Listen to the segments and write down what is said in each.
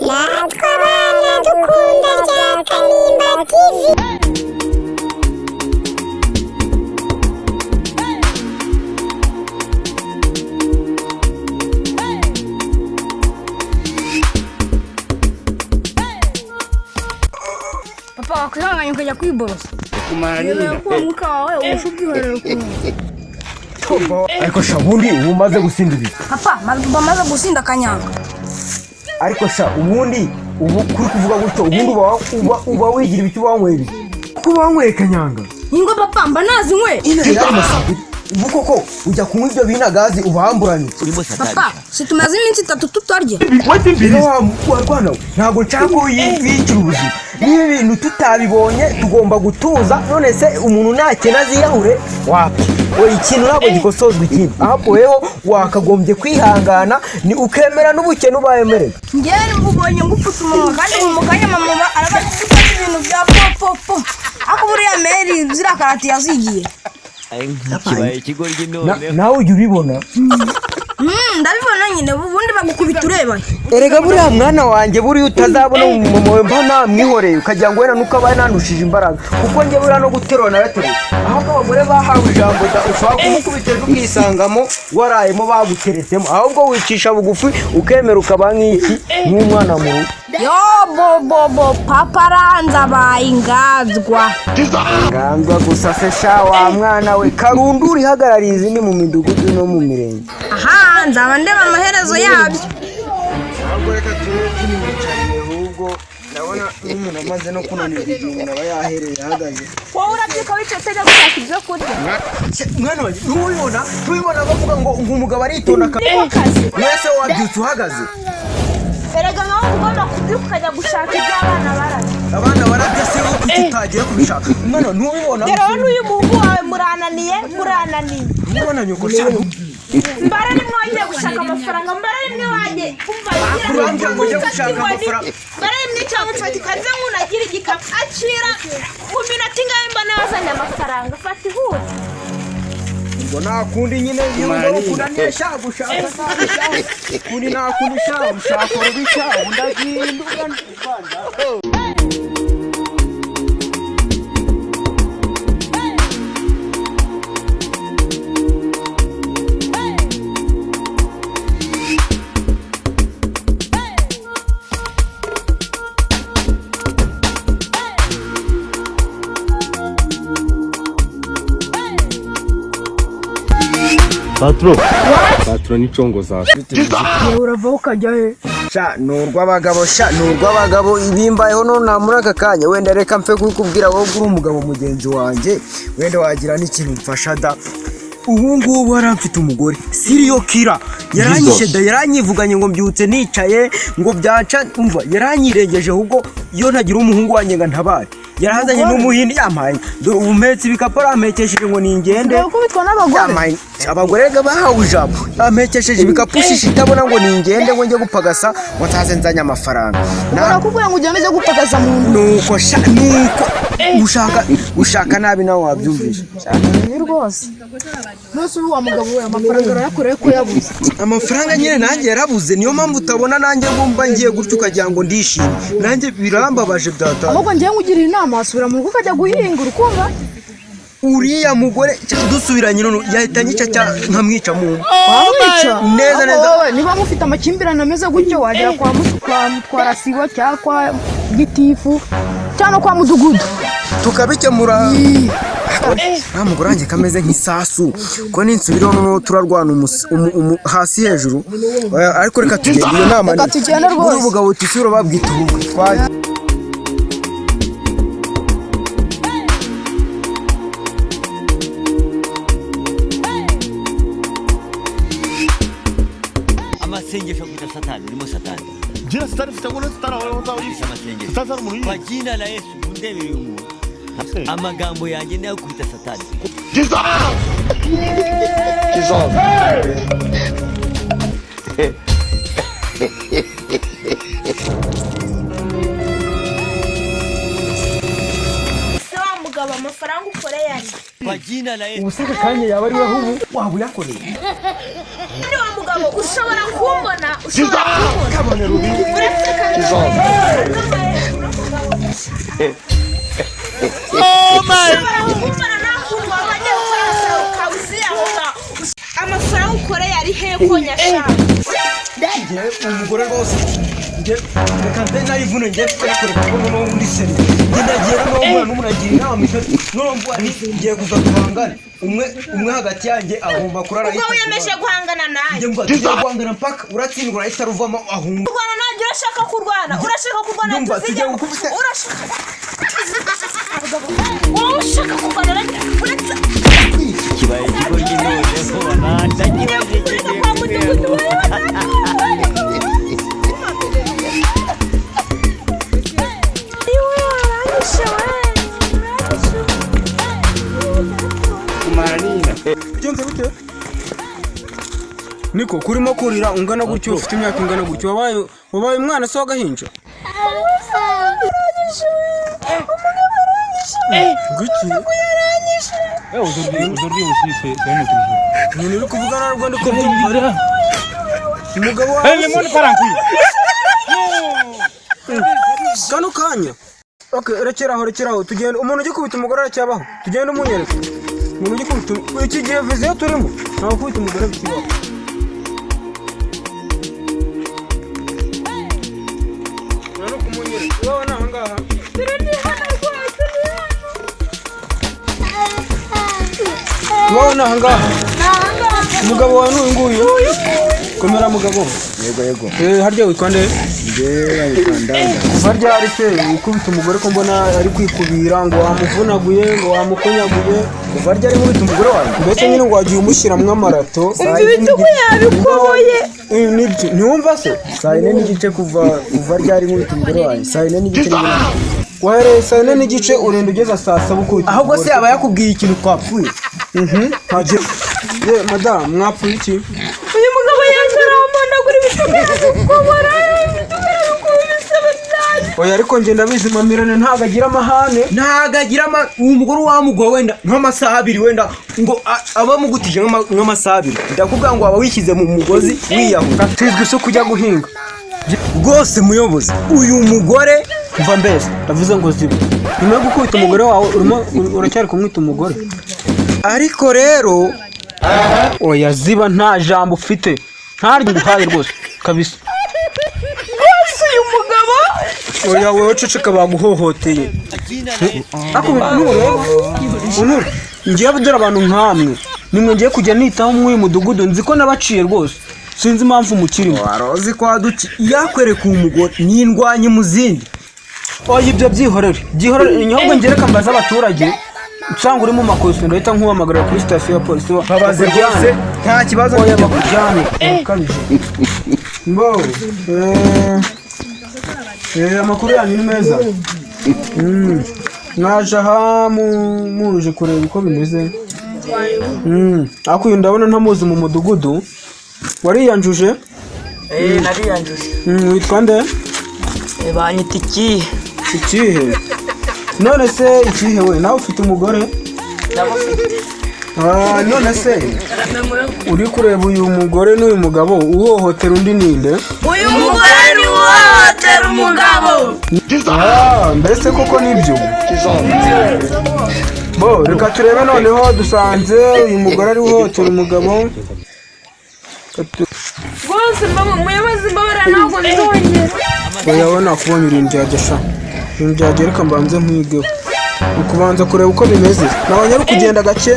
Natwe abana dukunda rya Kanimba TV. Papa, wakwihanganye ukajya kwiborosa. Kumara. Yemeye ko uwo mwuka wawe ubasha ubwihorera ukuntu. Ariko sha, ubundi ubu umaze gusinda ibiki? Papa, bamaze gusinda akanyanga. Ariko sha, ubundi ubu kuri kuvuga gutyo, ubundi uba wigira ibiki? Uba wanyweye ibiki? Kuko uba wanyweye kanyanga. Ningo papa, mba nazinywe. Ino yari amasabiri. Ubu koko ujya kunywa ibyo binagazi ubamburanye? Papa, si tumaze iminsi 3 tutarya? Rero wa rwana we, ntabwo nshaka ko yicira ubuzima. Niba ibintu tutabibonye, tugomba gutuza. None se umuntu ntakena aziyahure? Wapi we, ikintu ntabwo gikosozwa ikindi. Ahubwo weho wakagombye kwihangana, ni ukemera n'ubukene ubayemerera. Njyewe ubonye ngupfutse umunwa, kandi mu kanya mama araba ari gufata ibintu bya popopo. Ariko buriya meri ziriya karati yazigiye. Kibaye ikigoryi noneho. Nawe ujya ubibona? Ndabibona nyine, ubundi bagukubita ureba. Erega buriya mwana wanjye, buriya utazabona mama we mba namwihoreye, ukagira ngo wenda nuko abaye nandushije imbaraga, kuko njye buriya no guterura narateruye. Ahubwo abagore bahawe ijambo da, ushobora kumukubita ejo ukisangamo warayemo baguteretsemo. Ahubwo wicisha bugufi, ukemera, ukaba nk'iki, nk'umwana mu rugo. Yo bo bo bo, papa aranze abaye inganzwa. Nganzwa gusa se sha, wa mwana we, karundura ihagarariye izindi mu midugudu no mu mirenge. Aha nzaba ndeba amaherezo yabyo. Ahubwo reka tube tunimwicariye, ahubwo ndabona n'umuntu amaze no kunanirwa igihe umuntu aba yahereye ahagaze. Wowe urabyuka wicaye utajya gushaka ibyo kurya. Mwana wanjye, ntubibona bavuga ngo umugabo aritonda Niko kazi. Mwese wabyutse uhagaze. Erega nawe ugomba kubyuka ukajya gushaka ibyo abana bararya. Abana bararya se wowe kuki utagiye kubishaka? Mwana, ntubibona? Dore wowe n'uyu muhungu wawe murananiye, murananiye. Ntubibona nyoko cyane? Mbara rimwe wagiye gushaka amafaranga, mbara rimwe wagiye umva. Urambwira ngo ujye gushaka amafaranga. Mbara rimwe cyangwa mfata ikaze nk'unagira igikapu, acira mu minota ingahe mbona wazanye amafaranga? Fata ihute. Ngo nta kundi nyine, iyo ngo kunaniye sha, gushaka kundi nta kundi sha, ushaka rubi sha, undi aginda. Patro, patro, n'icongo zawe. Uravaho ukajya he? Sha, ni urw'abagabo sha, ni urw'abagabo. Ibimbayeho none muri aka kanya, wenda reka mfe kukubwira, wowe uri umugabo mugenzi wanjye, wenda wagira n'ikintu mfasha da. Ubu ngubu haramfite umugore serial killer, yaranyishe da, yaranyivuganye ngo mbyutse nicaye ngo byanca. Umva, yaranyirengeje. Ahubwo iyo ntagira umuhungu wanjye ngo ntabare, yarazanye n'umuhindi yampaye. Dore ubu mpetse ibikapu, arampekesheje ngo ningende. Gukubitwa n'abagore. Yampaye, abagore rega bahawe ijambo. Ampekesheje ibikapu shishi itabona ngo ningende, ngo njye gupagasa, ngo ntaze nzanye amafaranga. Barakubwira ngo ugende ujye gupagaza mu nzu. Nuko sha, nuko ushaka ushaka nabi, nawe wabyumvisha. Ni rwose nose ubu wa mugabo we amafaranga arayakoreye ko yabuze? Amafaranga nyine nanjye yarabuze, niyo mpamvu utabona nanjye ngumva ngiye gutyo ukagira ngo ndishimye. Nanjye birambabaje byatanga. Ahubwo ngewe nkugira inama, wasubira mu rugo ukajya guhinga, urukumva? Uriya mugore dusubiranye none yahita anyica nkamwica mu Wamwica? Neza Ahubwo neza. wowe niba mufite amakimbirane ameze gutyo, wagera kwa mutwara sibo cyangwa kwa gitifu cyangwa no kwa mudugudu. Tukabikemura. Nta mugore wanjye kameze nk'isasu ko ninsubiraho noneho turarwana hasi hejuru. Oya, ariko reka tugende, iyo nama Reka tugende rwose. Buriya ubugabo tusubira babwita ubukwe twagiye. Amasengesho kwita satani, urimo satani. Jina satani sitakuona satani wala Ufite amasengesho. Satani sana umuntu. Kwa jina la Yesu, mundebere uyu muntu, amagambo yanjye nayo kwita satani. Jesus! Jesus! Se wa mugabo. mugabo amafaranga ukoreye ari Kwa jina la Yesu. Ubu se aka kanya yaba ari we ubu waba uyakoreye? Kandi wa mugabo ushobora kumbona, ushobora kumbona uretse ushobora kumbona nta kuntu waba wagiye gukora amafaranga ukaba uzi aho ngaho. Amafaranga ukoreye ari hehe ko nyashaka? Njyewe umugore rwose, njye reka nze nayivune, njye kuyakore kuko noneho undi seri njye ndagiye, noneho mbura n'umuntu inama noneho mvuga nti ngiye kuza duhangane, umwe umwe hagati yanjye agomba kurara. Ubwo wiyemeje guhangana nanjye? Njye mvuga tugiye guhangana mpaka uratsindwa, urahita ruvamo ahunga. Kurwana nanjye, urashaka kurwana, urashaka kurwana. Ndumva tuzijya tugiye gukubita. Urashaka, wowe ushaka kurwana nanjye uretse Kibaye ikigo cy'inoneho ndakibaje. Kureka kwa mudugudu wawe. Iwe waranyishe we, waranyishe. Bigenze gute? Niko kurimo kurira ungana gutyo, ufite imyaka ingana gutyo, wabaye umwana se w'agahinja? Guki? Umuntu uri kuvuga ntabwo ndi kubyumva. Umugabo wawe kano kanya. Okay, rekeraho, rekeraho, tugenda. Umuntu ugikubita umugore aracyabaho. Tugenda umunyereka. Umuntu ugikubita iki gihe viziyo turimo, ntawe ukubita umugore bikibaho. Ura no kumunyereka. Iwawe ni ahangaha. Iwawe ni ahangaha. Umugabo wawe ni uyu nguyu. Komera mugabo. Yego, yego. Eh, harya witwa nde? Njye yitwa Ndanda. Kuva ryari se ukubita umugore, ko mbona ari kwikubira ngo wamuvunaguye, ngo wamukonyaguye? Kuva ryari nkubita umugore wanjye? Mbese nyine ngo wagiye umushyiramo amarato. Umva ibitugu yabikoboye. Eh, nibyo ntiwumva se? 4:30. Kuva ryari nkubita umugore wanjye? 4:30 nibwo. Wahereye 4:30 urinda ugeza saa 7 ukubita Ahubwo se umugore. aba yakubwiye ikintu twapfuye? Mhm, ntacyo. Ye madamu, mwapfuye iki? Uyu mugabo yaje arampondagura, ibitugu yabikobora, ibitugu yarabikuba, ibisebe byanjye. Oya, ariko njye ndabizi, mamirane ntabwo agira amahane. Ntago agira ama uwo mugore wamuguha wenda nk'amasaha 2, wenda ngo aba amugutije nk'amasaha 2, ndakubwira ngo waba wishyize mu mugozi wiyahura. Tizwi isuku ujya guhinga. Rwose muyobozi, uyu mugore Mva mbese, ndavuze ngo ziba. Nyuma yo gukubita umugore wawe, urimo uracyari kumwita umugore? Ariko rero Oya ziba, nta jambo ufite, ntaryo nguhaye rwose kabisa. Rwose uyu mugabo. Oya wowe ceceka, baguhohoteye. Kwa jina la Yesu. Ariko nureba unure, ngiye dore abantu nkamwe nimwe ngiye kujya nitaho muri uyu mudugudu. Nzi ko nabaciye rwose, sinzi impamvu mukirimo. Warozi kwa duki yakwereka uwo mugore n'indwanyi mu zindi. Oya, ibyo byihorere, byihorere. Ahubwo njye reka mbaze abaturage, nsanga uri mu makosa ndahita nkuhamagara kuri sitasiyo ya polisi Babaze bakujyane. rwose, nta kibazo. Oya, bakujyane, urakabije. Mbo amakuru yanyu ni meza. Mwaje aha muje kureba uko bimeze. Ariko uyu ndabona ntamuzi mu mudugudu. Wariyanjuje? Eh, nariyanjuje. Witwa nde? Eh, banyita ikihe. Ikihe? None se ikihe we, nawe ufite umugore? Ndamufite. Ah, none se uri kureba uyu mugore n'uyu mugabo, uhohotera undi ninde? Uyu mugore ni uhohotera umugabo. Ah, mbese koko nibyo? Bo reka turebe noneho, dusanze uyu mugore ari uhohotera umugabo. Rwose muyobozi, mbabarira, ntabwo nzongera. Oya we, nakubonye uri indyarya sha, indyarya. Reka mbanze nkwigeho, ukubanza kureba uko bimeze. Nabonye ari kugenda gake.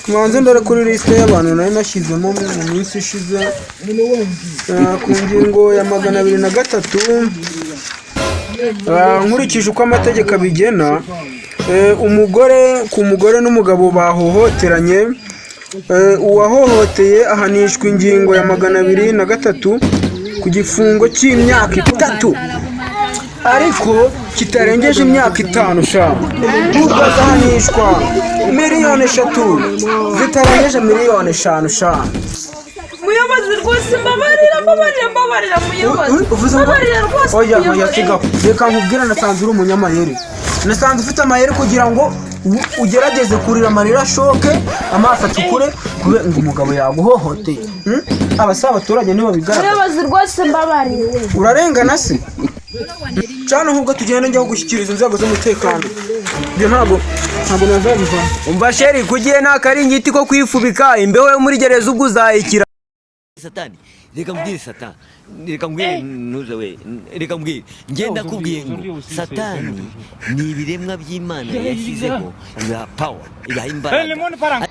Mbanze ndore kuri lisite y'abantu nari nashyizemo mu minsi ishize. Ku ngingo ya 203, nkurikije uko amategeko abigena, umugore ku mugore n'umugabo bahohoteranye, uwahohoteye ahanishwa ingingo ya 203 ku gifungo cy'imyaka 3 ariko kitarengeje imyaka 5 sha, ubwo azahanishwa miliyoni 3 zitarengeje miliyoni 5 sha. Muyobozi, rwose mbabarira, mbabarira, mbabarira muyobozi. Uvuze ngo Mbabarira rwose oya oya muyobozi. sigaho, reka nkubwire, nasanze uri umunyamayeri, nasanze ufite amayeri kugira ngo Ugerageze kurira amarira ashoke, amaso atukure, kubera ngo umugabo yaguhohoteye. Aba si abaturage ntibabigaragaza. Umuyobozi rwose, mbabariye. Urarengana se cana, ahubwo tugende njyaho gushyikiriza inzego z'umutekano. Ibyo ntabwo nazabivamo. Umva chéri, kugiye nta karingiti ko kwifubika imbeho yo muri gereza, ubwo uzayikira. Satani, reka mbwire, satani, reka mbwire, ntuze we, reka mbwire, njye ndakubwiye ngo satani ni ibiremwa by'Imana yashyizeho, ibaha power, ibaha imbaraga.